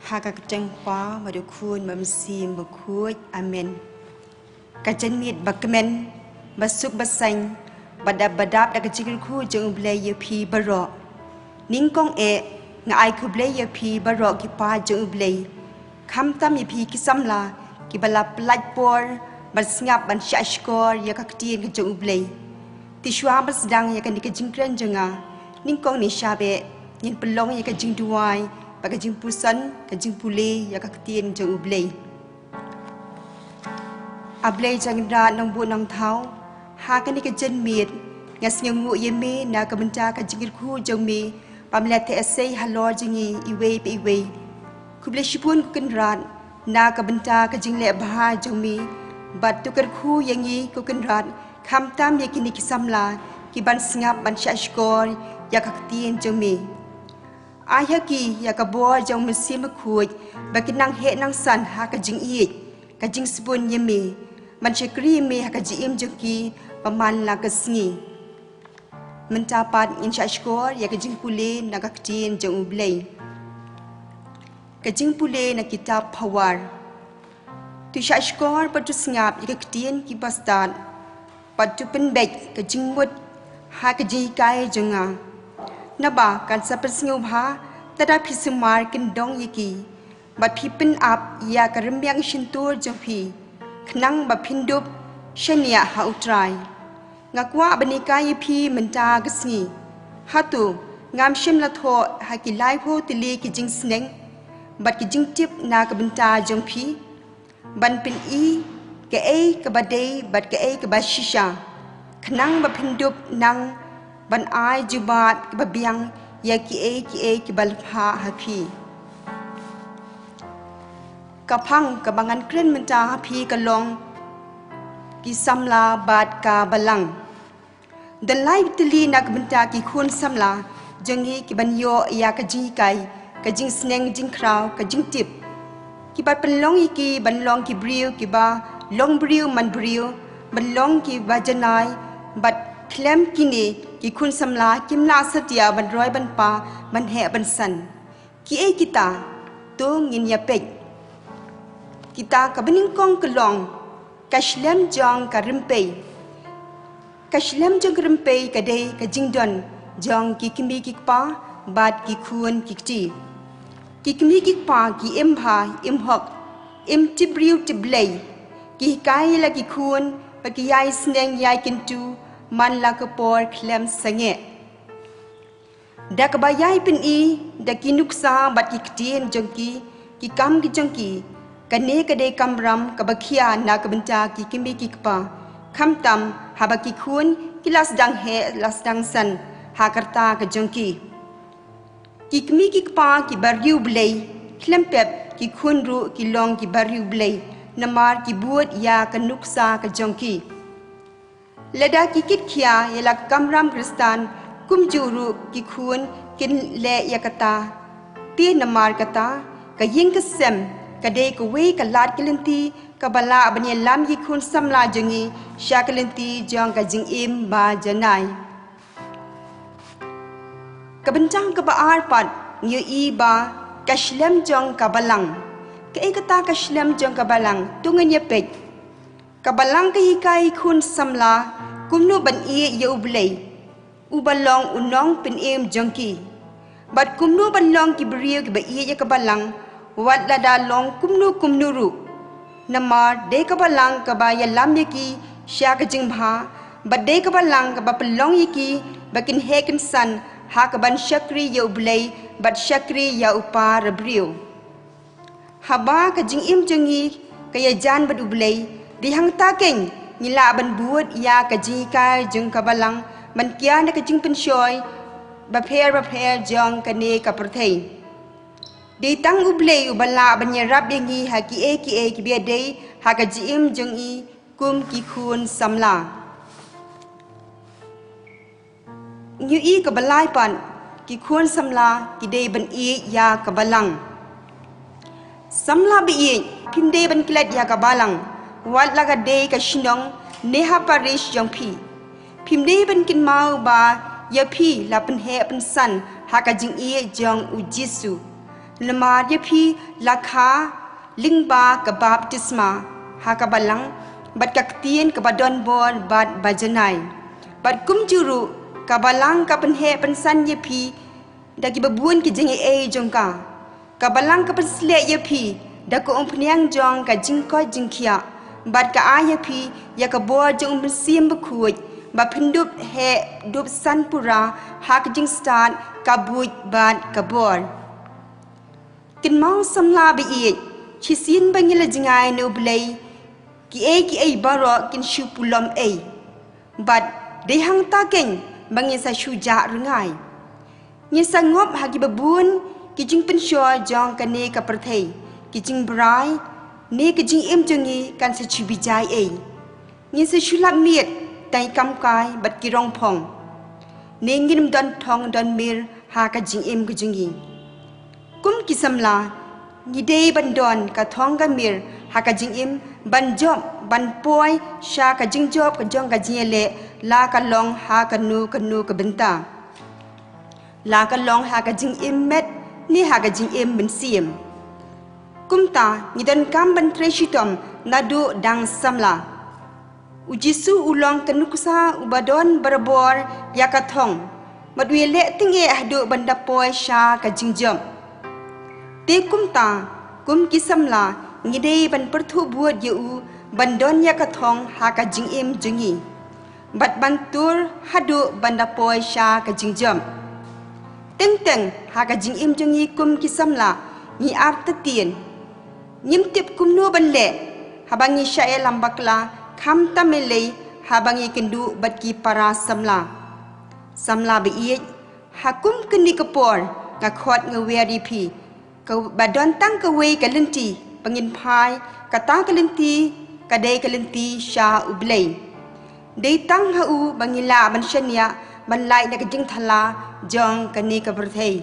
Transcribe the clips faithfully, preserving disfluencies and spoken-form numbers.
Ha ka kyrteng U Kpa bad U Khun bad U Mynsiem Bakhuid. Amen. Ka janmiet ba kmen, ba suk ba saiñ, ba dap ba dap da ka jingkyrkhu jong U Blei ïa phi baroh. Nyngkong eh, nga ai khublei ïa phi baroh ki paid jong U Blei, khamtam ïa phi ki samla kiba la pynlait por ban sngap ban shahshkor ïa ka ktien ka jong U Blei. Te shuwa ban sdang ïa kane ka jingkren jong nga, nyngkong ne shabeh, ngin pynlong ïa ka jingduwai bad ka jingpuson, ka jingpule ïa ka ktien jong U Blei. A Blei jong ngi Trai nongbuh nongthaw, ha kane ka janmiet nga sngewnguh ïa me na ka bynta ka jingkyrkhu jong me bym la theh sei halor jong ngi iwei pa iwei. Khublei shibun ko Kynrad na ka bynta ka jingleh bha jong me, bad to kyrkhu ïa ngi ko Kynrad, khamtam ïa kine ki samla kiban sngap ban shahshkor ïa ka ktien jong me. Ai ha ki ïa ka bor jong U Mynsiem Bakhuid ba kin nang heh nang san ha ka jingïeit, ka jingsbun ïa me, ban shakri ïa me ha ka jingim jong ki ba man la ka sngi. Mynta pat ngin shahshkor ïa ka jingpule na ka ktien jong U Blei. Ka jingpule na kitab Phawar. To shahshkor bad to sngap ïa ki ktien kiba stad, bad to pynbeit ka jingmut ha ka jinghikai jong nga. Naba kan sa pynsngewbha lada phi sumar kyndong ïa ki, bad phi pynap ïa ka rmiang shyntur jong phi, khnang ba phin dup shaniah ha U Trai. Nga kwah ban hikai ïa phi mynta ka sngi. Hato ngam shym la thoh ha ki laiphew tylli ki jingsneng bad ki jingtip na ka bynta jong phi, ban pyni kaei kaba dei bad kaei kaba shisha, khnang ba phin dup nang ban ai jubab kaba biang ïa kiei kiei kiba la phah ha phi? Ka phang kaba ngan kren mynta ha phi ka long Ki Samla bad ka Balang. Don lai tylli na ka bynta ki khun samla jong ngi kiban ïoh ïa ka jinghikai, ka jingsneng jingkhraw, ka jingtip, kiba pynlong ïa ki ban long ki briew kiba long briew man briew, ban long kiba janai. Bad khlem kine ki khun samla kim lah satia ban roi ban pha, ban heh ban san. Kiei kita? To ngin ïa peit. Kita kaba nyngkong ka long ka shlem jong ka rympei. Ka shlem jong ka rympei ka dei ka jingdon jong ki kmie ki kpa bad ki khun ki kti. Ki kmie ki kpa ki im bha im hok, im tip briew tip Blei. Ki hikai la ki khun ba ki ïai sneng ïai kyntu man la ka por khlem sangeh. Da kaba ïai pyni da ki nuksa bad ki ktien jong ki, ki kam ki jong ki, kane ka dei kamram kaba khia na ka bynta ki kmie ki kpa, khamtam haba ki khun ki la sdang heh la sdang san ha ka rta ka jong ki. Ki kmie ki kpa kiba riewblei, khlem pep ki khun ruh ki long kiba riewblei, namar ki bud ïa ka nuksa ka jong ki. Lada ki kit khia ïa la ka kamram Khristan, kumjuh ruh ki khun kin leh ïa kata. Te namar kata, ka ïing ka sem ka dei kawei ka lad ka lynti kaba lah ban ïalam ïa ki khun samla jong ngi sha ka lynti jong ka jingim ba janai. Ka bynta kaba ar pat ngi ïohi ba ka shlem jong ka balang. Kaei kata ka shlem jong ka balang? To ngin ïa peit. Ka balang ka hikai khun samla kumno ban ïeit ïa U Blei, uba long u nongpynim jong ki, bad kumno ban long ki briew kiba ïeit ïa ka balang, wat lada long kumno kumno ruh. Namar dei ka balang kaba ïalam ïa ki sha ka jingbha, bad dei ka balang kaba pynlong ïa ki ba kin heh kin san ha kaban shakri ïa U Blei bad shakri ïa u para briew. Haba ka jingim jong ngi ka ïajan bad U Blei, dei hangta keiñ ngi lah ban bud ïa ka jinghikai jong ka balang ban kiar na ka jingpynshoi bapher bapher jong kane ka pyrthei. Dei tang U Blei uba lah ban ïarap ïa ngi ha kiei kiei kiba ïadei ha ka jingim jong ngi kum ki khun samla. Ngi ïohi kaba lai pat, ki khun samla ki dei ban ïeit ïa ka balang. Samla ba ïeit, phim dei ban klet ïa ka balang, wat la ka dei ka shnong ne ha parish jong phi. Phim dei ban kynmaw ba ïa phi la pynheh pynsan ha ka jingïeit jong U Jisu. Namar ïa phi la kha lyngba ka baptisma ha ka Balang bad ka ktien kaba don bor bad ba janai. Bad kumjuh ruh ka Balang ka pynheh pynsan ïa phi da kiba bun ki jingaiei jong ka. Ka Balang ka pynsleh ïa phi da ka umphniang jong ka jingkoit jingkhiah, bad ka ai ïa phi ïa ka bor jong U Mynsiem Bakhuid, ba phin dup heh dup san pura ha ka jingstad, ka buit bad ka bor. Kynmaw samla ba ïeit, shisien ba ngi la jngai na U Blei, kiei kiei baroh kin shu pulom ei. Bad dei hangta keiñ ba ngin sa shu jah rngai. Ngin sa ngop ha kiba bun ki jingpynshoi jong kane ka pyrthei, ki jingbrai, ne ka jingim jong ngi kan sa shu bijai ei. Ngin sa shu lap miet da ki kam kai bad ki rong phong, ne ngin ym don thong don mir ha ka jingim ka jong ngi. Kum ki samla, ngi dei ban don ka thong ka mir ha ka jingim, ban jop ban poi sha ka jingjop ka jong ka jingïaleh, la ka long ha kano kano ka bynta, la ka long ha ka jingim met ne ha ka jingim mynsiem. Kumta ngi donkam ban trei shitom naduh dang samla. U Jisu u long ka nuksa uba don barabor ïa ka thong, bad u ïaleh tyngeh haduh ban da poi sha ka jingjop. Te kumta, kum ki samla, ngi dei ban pyrthuh bud ïa u ban don ïa ka thong ha ka jingim jong ngi, bad ban tur haduh ban da poi sha ka jingjop. Teng teng ha ka jingim jong ngi kum ki samla, ngi artatien. Ngim tip kumno ban leh haba ngi shah ïalam bakla, khamtam lei haba ngi kynduh bad ki para samla. Samla ba ïeit, ha kum kane ka por nga khot nga wer ïa phi, ka ba don tang kawei ka lynti ba ngin phai, kata ka lynti ka dei ka lynti sha U Blei. Dei tang ha u ba ngi lah ban shaniah ban lait na ka jingthala jong kane ka pyrthei.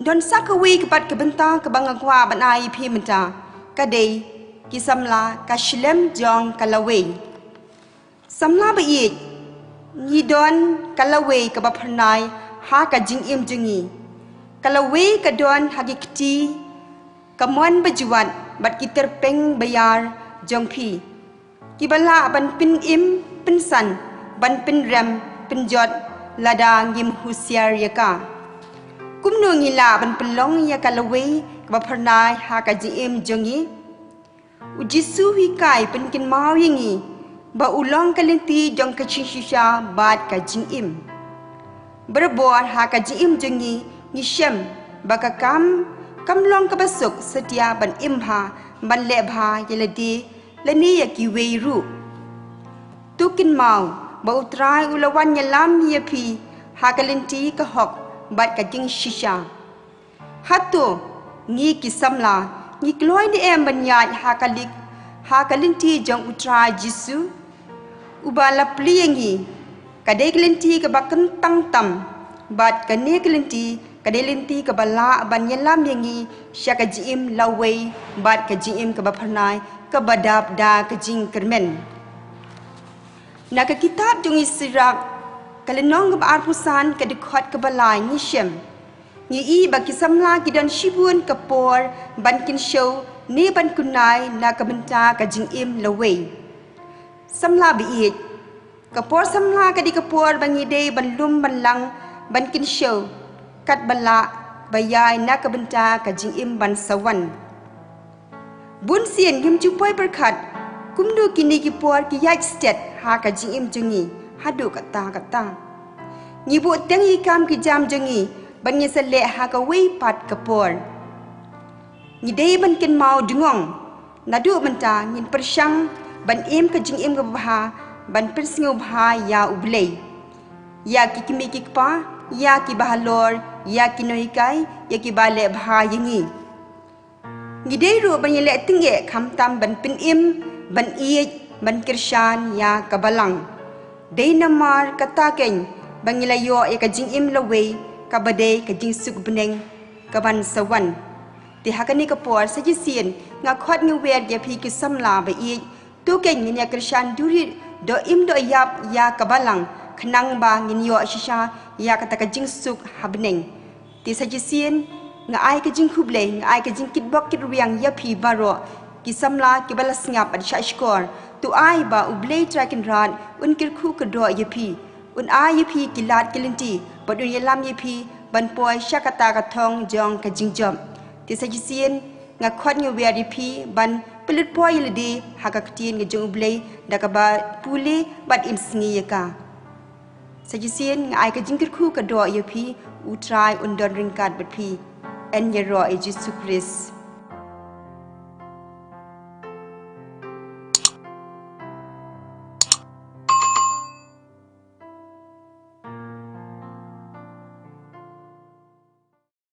Don sa kawei ka pat ka bynta kaba nga kwah ban ai ïa phi mynta, ka dei ki samla, ka shlem jong ka lawei. Samla ba ïeit, ngi don ka lawei kaba phyrnai ha ka jingim jong ngi. Ka lawei ka don ha ki kti, ka mon bajwat bad ki tyrpeng baïar jong phi, kiba lah ban pynim pynsan, ban pynrem pynjot lada ngim husiar ïa ka. Kumno ngi lah ban pynlong ïa ka lawei kaba phyrnai ha ka jingim jong ngi? U Jisu u hikai pynkynmaw ïa ngi ba u long ka lynti jong ka jingshisha bad ka jingim. Barabor ha ka jingim jong ngi, ngi shem ba ka kam kam long kaba suk satia ban im bha, ban leh bha ïa lade lane ïa kiwei ruh. To kynmaw ba U Trai u la wan ïalam ïa phi ha ka lynti ka hok bad ka jingshisha. Hato ngi ki samla, ngi kloi ne em ban ïaid ha ka lik, ha ka lynti jong U Trai Jisu, uba la plie ïa ngi? Ka dei ka lynti kaba kyntang tam, bad kane ka lynti ka dei lynti kaba lah ban ïalam ïa ngi sha ka jingim lawei bad ka jingim kaba phyrnai, kaba dap da ka jingkyrmen. Na ka kitab jong Sirak, ka lynnong kaba arphew san, ka dkhot kaba lai, ngi shem, ngi i ba ki samla ki don shibun ka por ban kynshew ne ban kunnai na ka bynta ka jingim lawei. Samla ba ïeit, ka por samla ka dei ka por ba ngi dei ban lum ban lang, ban kynshew, katba lah ba ïai na ka bynta ka jingim ban sa wan. Bun sien ngim ju poi pyrkhat kumno kine ki por ki ïaid stet ha ka jingim jong ngi haduh katta katta. Ngi buh teng ïa ki kam ki jam jong ngi ban ngin sa leh ha kawei pat ka por. Ngi dei ban kynmaw dngong, naduh mynta ngin pyrshang ban im ka jingim kaba bha, ban pynsngewbha ïa U Blei, ïa ki kmie ki kpa, ïa kiba halor, ïa ki nonghikai, ïa kiba leh bha ïa ngi. Ngi dei ruh ban ïaleh tyngeh khamtam ban pynim, ban ïeit, ban kyrshan ïa ka Balang. Dei namar kata keiñ ba ngi la ïoh ïa ka jingim lawei, kaba dei ka jingsuk bneng kaban sa wan. Te ha kane ka por sa shisien nga khot nga wer ïa phi ki samla ba ïeit, to keiñ ngin ïa kyrshan duri doh im doh ïap ïa ka Balang, khnang ba ngin ïoh shisha ïa kata ka jingsuk ha bneng. Te sa shisien, nga ai ka jingkhublei, nga ai ka jingkitbok kitrwiang ïa phi baroh ki samla kiba la sngap bad shahshkor. To ai ba U Blei Trai Kynrad un kyrkhu kyrdoh ïa phi, un ai ïa phi ki lad ki lynti, bad un ïalam ïa phi ban poi sha kata ka thong jong ka jingjop. Te sa shisien, nga khot nga wer ïa phi ban pynlut poi ïa lade ha ka ktien ka jong U Blei da kaba pule bad im sngi ïa ka. Sa shisien, nga ai ka jingkyrkhu kyrdoh ïa phi. U Trai un don ryngkat bad phi. Yn ïaroh ïa U Jisu Khrist.